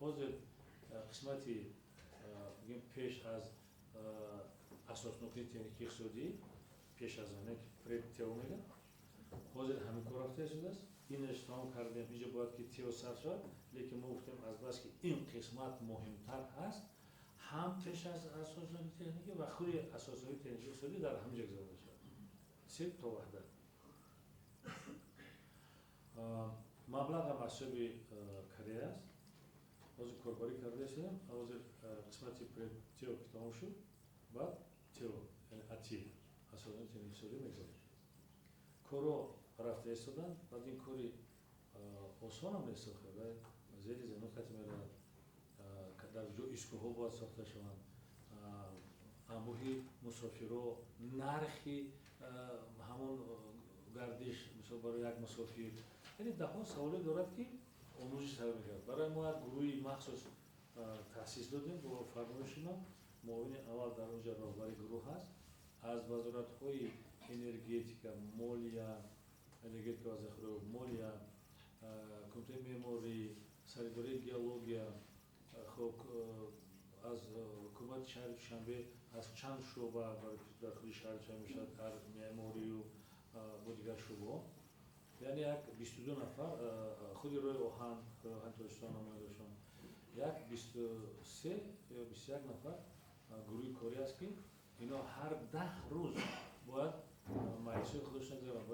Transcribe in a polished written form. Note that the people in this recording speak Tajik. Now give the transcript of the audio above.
Ҳозир қисмати, бигем, пеш аз асоснокии техникии иқтисодӣ, пеш аз он ки пред-ТЭО мегӯянд, ҳозир ҳамин кор рафта истодааст. Инаш тамом кардем, инҷо бояд ки ТЭО сар шавад, лекин мо гуфтем, азбаски ин қисмат муҳимтар ҳаст, ҳам пеш аз асосноки техникӣ ва худи асосноки техникии иқтисодӣ дар ҳамин ҷо гузаронида шавад, се то Ваҳдат. Маблағам аз ҳисоби Корея аст. Ҳозир корбарӣ карда истодем. Ҳозир қисмати пред-ТЭО ки тамом шуд, баъд ТЭО, яъне АТИ, асосноки техникии иқтисодӣ, мегузарем. Корҳо рафта истоданд. Баъд ин кори осонам нест, зери замин хати меравад, дар ҷо истгоҳҳо бояд сохта шаванд, анбӯҳи мусофиро, нархи ҳамон гардиш, мисол, барои як мусофир, яъне даҳҳо саволе дорад, ки омӯзиш талаб мекард. Барои мо як гурӯҳи махсус таъсис додем бо фармоиши мо. Муовини аввал дар он ҷо роҳбари гурӯҳ ҳаст. Аз вазоратҳои энергетика, молия, энергетика ва захираҳо, молия, кумитаи меъморӣ, саридораи геология, хоб, аз ҳукумати шаҳри Душанбе, аз чанд шӯъба дар худи шаҳри Душанбе мешавад, ҳар меъморию бо дигар шӯъбаҳо, яъне як 22 нафар, худи роҳи оҳан, роҳи оҳани Тоҷикистон намояндашон, як 23 ё 21 нафар гурӯҳи корӣ аст, ки ино ҳар 10 рӯз бояд маҷлисҳои худашон гузаронанд.